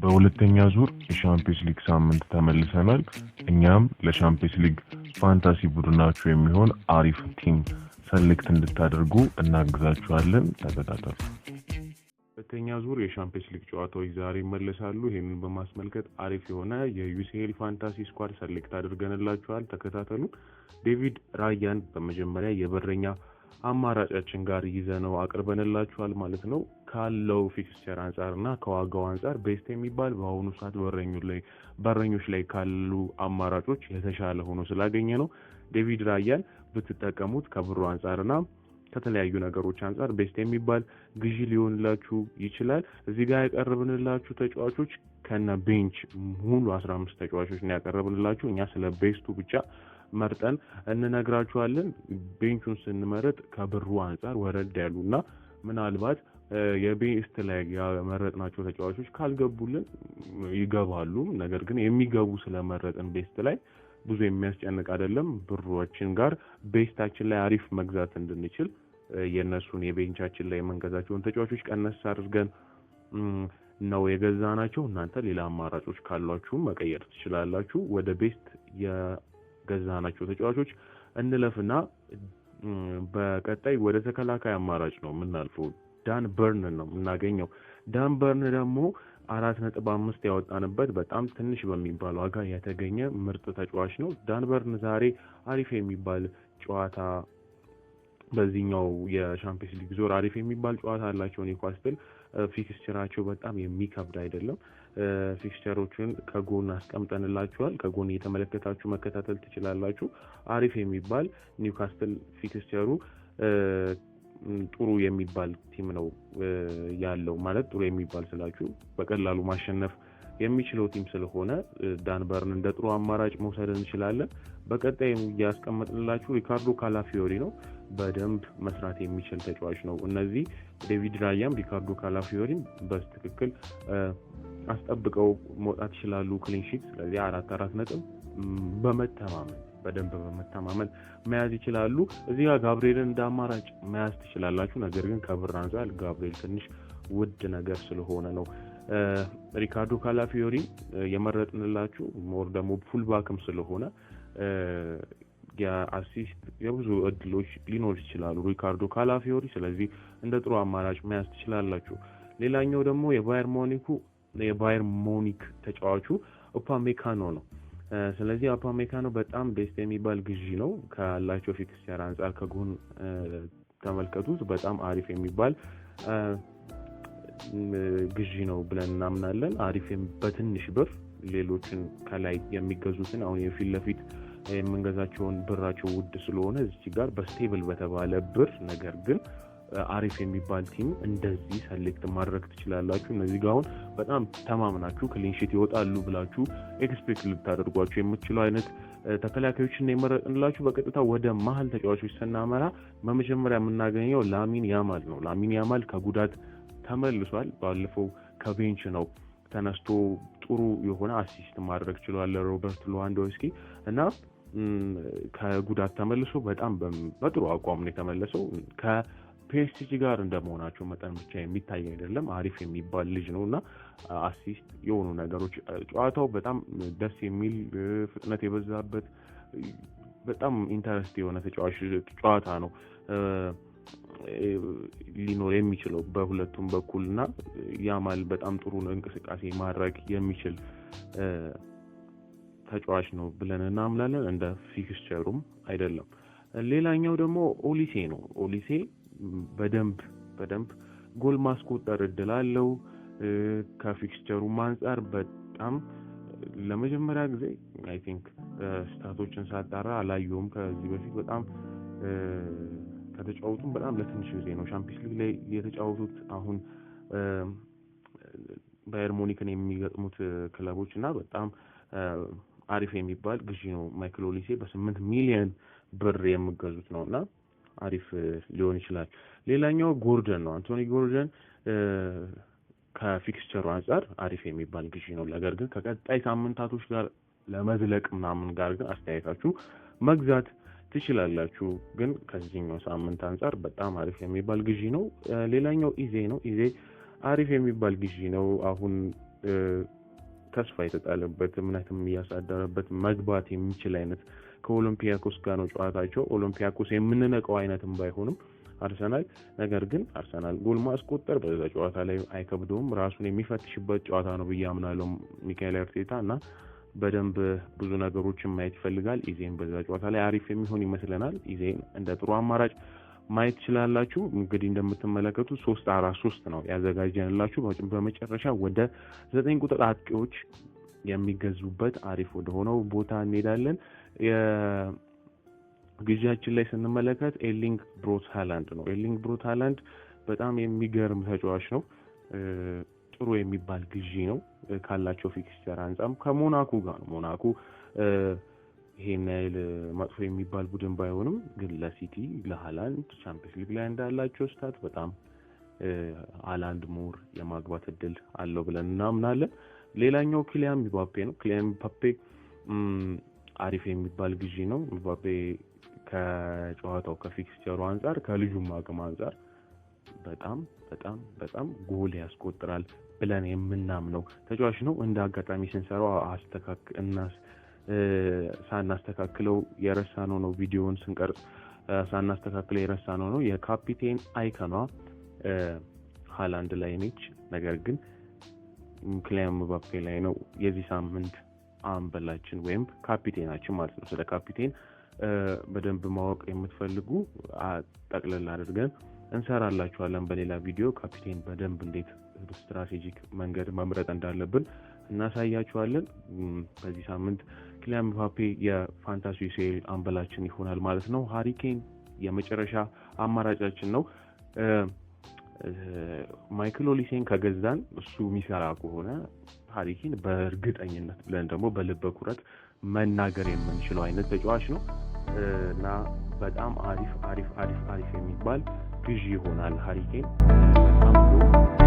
በሁለተኛ ዙር የሻምፒዮንስ ሊግ ሳምንት ተመልሰናል። እኛም ለሻምፒዮንስ ሊግ fantasy ቡድናችሁ የሚሆን አሪፍ team select እንድታደርጉ እናግዛችኋለን። ተከታተሉ። ሁለተኛ ዙር የሻምፒዮንስ ሊግ ጨዋታዎች ዛሬ ይመለሳሉ። ይህንን በማስመልከት አሪፍ የሆነ የ UCL fantasy squad select አድርገንላችኋል። ተከታተሉ። ዴቪድ ራያን በመጀመሪያ የበረኛ አማራጫችን ጋር ይዘነው አቅርበንላችኋል ማለት ነው። ካለው fixture አንጻር እና ከዋጋው አንጻር best የሚባል በአሁኑ ሰዓት በረኞች ላይ ካሉ አማራጮች የተሻለ ሆኖ ስላገኘ ነው። ዴቪድ ራያን ብትጠቀሙት ከብሩ አንጻርና ከተለያዩ ነገሮች አንጻር best የሚባል ግዢ ሊሆንላችሁ ይችላል። እዚህ ጋር ያቀረብንላችሁ ተጫዋቾች ከነ bench ሙሉ 15 ተጫዋቾች ነው ያቀረብንላችሁ። እኛ ስለ best ኡ ብቻ መርጠን እንነግራችኋለን። Bench ኡን ስንመርጥ ከብሩ አንጻር ወረድ ያሉና ምናልባት የ best ላይ ያመረጥናቸው ተጫዋቾች ካልገቡልን ይገባሉ። ነገር ግን የሚገቡ ስለመረጥን best ላይ ብዙ የሚያስጨንቅ አይደለም። ብሯችን ጋር best ኣችን ላይ አሪፍ መግዛት እንድንችል የእነሱን የ bench ኣችን ላይ የምንገዛቸውን ተጫዋቾች ቀነስ አድርገን ነው የገዛናቸው። እናንተ ሌላ አማራጮች ካሏችሁ መቀየር ትችላላችሁ። ወደ best የገዛናቸው ተጫዋቾች እንለፍና በቀጣይ ወደ ተከላካይ አማራጭ ነው የምናልፈው። ዳን በርን ነው የምናገኘው። ዳን በርን ደግሞ 4.5 ያወጣንበት በጣም ትንሽ በሚባል ዋጋ የተገኘ ምርጥ ተጫዋች ነው። ዳን በርን ዛሬ አሪፍ የሚባል ጨዋታ፣ በዚህኛው የሻምፒዮንስ ሊግ ዙር አሪፍ የሚባል ጨዋታ አላቸው። ኒውካስትል fixture ኣቸው በጣም የሚከብድ አይደለም። Fixture ኦቹን ከጎን አስቀምጠንላችኋል። ከጎን እየተመለከታችሁ መከታተል ትችላላችሁ። አሪፍ የሚባል ኒውካስትል fixture ኡ ጥሩ የሚባል team ነው ያለው። ማለት ጥሩ የሚባል ስላችሁ በቀላሉ ማሸነፍ የሚችለው team ስለሆነ ዳን በርን እንደ ጥሩ አማራጭ መውሰድ እንችላለን። በቀጣይ ያስቀመጥንላችሁ ሪካርዶ ካላፊዮሪ ነው። በደንብ መስራት የሚችል ተጫዋች ነው። እነዚህ ዴቪድ ራያም ሪካርዶ ካላፊዮሪም በትክክል አስጠብቀው መውጣት ይችላሉ clean sheet። ስለዚህ አራት አራት ነጥብ በመተማመን፣ በደንብ በመተማመን መያዝ ይችላሉ። እዚህ ጋር ጋብርኤልን እንደ አማራጭ መያዝ ትችላላችሁ። ነገር ግን ከብር አንጻር ጋብርኤል ትንሽ ውድ ነገር ስለሆነ ነው ሪካርዶ ካላፊዮሪ የመረጥንላችሁ። More ደግሞ fullback ም ስለሆነ የ assist የብዙ እድሎች ሊኖር ይችላሉ ሪካርዶ ካላፊዮሪ። ስለዚህ እንደ ጥሩ አማራጭ መያዝ ትችላላችሁ። ሌላኛው ደግሞ የባየር ሙኒክ ተጫዋቹ ኡፓሜካኖ ነው። ስለዚህ ኡፓሜካኖ በጣም best የሚባል ግዢ ነው። ካላቸው fixture አንጻር ከጎን ተመልከቱት። በጣም አሪፍ የሚባል ግዢ ነው ብለን እናምናለን። አሪፍ በትንሽ ብር ሌሎችን ከላይ የሚገዙትን፣ አሁን የፊት ለፊት የምንገዛቸውን ብራቸው ውድ ስለሆነ፣ እዚህ ጋር በ stable በተባለ ብር ነገር ግን አሪፍ የሚባል team እንደዚህ select ማድረግ ትችላላችሁ። እነዚህ ጋር አሁን በጣም ተማምናችሁ clean sheet ይወጣሉ ብላችሁ expect ልታደርጓቸው የምትችሉ አይነት ተከላካዮችን የመረጥንላችሁ። በቀጥታ ወደ መሀል ተጫዋቾች ስናመራ በመጀመሪያ የምናገኘው ላሚን ያማል ነው። ላሚን ያማል ከጉዳት ተመልሷል። ባለፈው ከ bench ነው ተነስቶ ጥሩ የሆነ assist ማድረግ ችሏል ለሮበርት ሌዋንዶውስኪ እና ከጉዳት ተመልሶ በጣም በጥሩ አቋም ነው የተመለሰው። ከፒኤስጂ ጋር እንደመሆናቸው መጠን ብቻ የሚታይ አይደለም። አሪፍ የሚባል ልጅ ነው እና assist የሆኑ ነገሮች፣ ጨዋታው በጣም ደስ የሚል፣ ፍጥነት የበዛበት፣ በጣም interest የሆነ ተጫዋች ጨዋታ ነው ሊኖር የሚችለው በሁለቱም በኩል እና ያማል በጣም ጥሩ እንቅስቃሴ ማድረግ የሚችል ተጫዋች ነው ብለን እናምናለን። እንደ fixture ኡም አይደለም። ሌላኛው ደግሞ ኦሊሴ ነው። ኦሊሴ በደንብ በደንብ ጎል ማስቆጠር እድል አለው። ከ fixture ኡም አንጻር በጣም ለመጀመሪያ ጊዜ I think stat ኦችን ሳጣራ አላየሁም ከዚህ በፊት። በጣም ከተጫወቱም በጣም ለትንሽ ጊዜ ነው ሻምፒዮንስ ሊግ ላይ የተጫወቱት አሁን ባየር ሙኒክን የሚገጥሙት ክለቦች እና በጣም አሪፍ የሚባል ግዢ ነው። ማይክል ኦሊሴ በ8 ሚሊዮን ብር የምገዙት ነው እና አሪፍ ሊሆን ይችላል። ሌላኛው ጎርደን ነው። አንቶኒ ጎርደን ከ fixture ኡ አንጻር አሪፍ የሚባል ግዢ ነው። ነገር ግን ከቀጣይ ሳምንታቶች ጋር ለመዝለቅ ምናምን ጋር ግን አስተያየታችሁ መግዛት ትችላላችሁ። ግን ከዚህኛው ሳምንት አንጻር በጣም አሪፍ የሚባል ግዢ ነው። ሌላኛው ኢዜ ነው። ኢዜ አሪፍ የሚባል ግዢ ነው። አሁን ተስፋ የተጣለበት፣ እምነትም እያሳደረበት መግባት የሚችል አይነት ከኦሎምፒያኮስ ጋር ነው ጨዋታቸው። ኦሎምፒያኮስ የምንነቀው አይነትም ባይሆንም አርሰናል፣ ነገር ግን አርሰናል ጎል ማስቆጠር በዛ ጨዋታ ላይ አይከብደውም። ራሱን የሚፈትሽበት ጨዋታ ነው ብዬ አምናለሁ ሚካኤል አርቴታ፣ እና በደንብ ብዙ ነገሮችን ማየት ይፈልጋል። ኢዜን በዛ ጨዋታ ላይ አሪፍ የሚሆን ይመስለናል። ኢዜን እንደ ጥሩ አማራጭ ማየት ትችላላችሁ። እንግዲህ እንደምትመለከቱት 3-4-3 ነው ያዘጋጀንላችሁ። በመጨረሻ ወደ 9 ቁጥር አጥቂዎች የሚገዙበት አሪፍ ወደሆነው ቦታ እንሄዳለን። ግዢያችን ላይ ስንመለከት ኤርሊንግ ብሮት ሃላንድ ነው። ኤርሊንግ ብሮት ሃላንድ በጣም የሚገርም ተጫዋች ነው። ጥሩ የሚባል ግዢ ነው ካላቸው fixture አንጻር ከሞናኮ ጋር ነው። ሞናኮ ይሄን ያህል መጥፎ የሚባል ቡድን ባይሆንም ግን ለሲቲ፣ ለሃላንድ ቻምፒየንስ ሊግ ላይ እንዳላቸው stat በጣም ሃላንድ more የማግባት እድል አለው ብለን እናምናለን። ሌላኛው ኪሊያን ምባፔ ነው። ኪሊያን ምባፔ አሪፍ የሚባል ግዢ ነው። ምባፔ ከጨዋታው ከ fixture ኡ አንጻር፣ ከልጁም አቅም አንጻር በጣም በጣም በጣም ጎል ያስቆጥራል ብለን የምናምነው ተጫዋች ነው። እንደ አጋጣሚ ስንሰራው እና ሳናስተካክለው የረሳነው ነው፣ ቪዲዮውን ስንቀርጽ ሳናስተካክለው የረሳነው ነው። የ captain icon ኗ ሃላንድ ላይ ነች። ነገር ግን ኪሊያን ምባፔ ላይ ነው የዚህ ሳምንት አምበላችን ወይም ካፒቴናችን ማለት ነው። ስለ ካፒቴን በደንብ ማወቅ የምትፈልጉ ጠቅለል አድርገን እንሰራላችኋለን በሌላ ቪዲዮ። ካፒቴን በደንብ እንዴት strategic መንገድ መምረጥ እንዳለብን እናሳያችኋለን። በዚህ ሳምንት ኪሊያን ምባፔ የ Fantasy UCL አምበላችን ይሆናል ማለት ነው። ሃሪ ኬን የመጨረሻ አማራጫችን ነው። ማይክል ኦሊሴን ከገዛን፣ እሱ የሚሰራ ከሆነ ሃሪ ኬን በእርግጠኝነት ብለን ደግሞ በልበ ኩራት መናገር የምንችለው አይነት ተጫዋች ነው እና በጣም አሪፍ አሪፍ አሪፍ አሪፍ የሚባል ግዢ ይሆናል ሃሪ ኬን በጣም።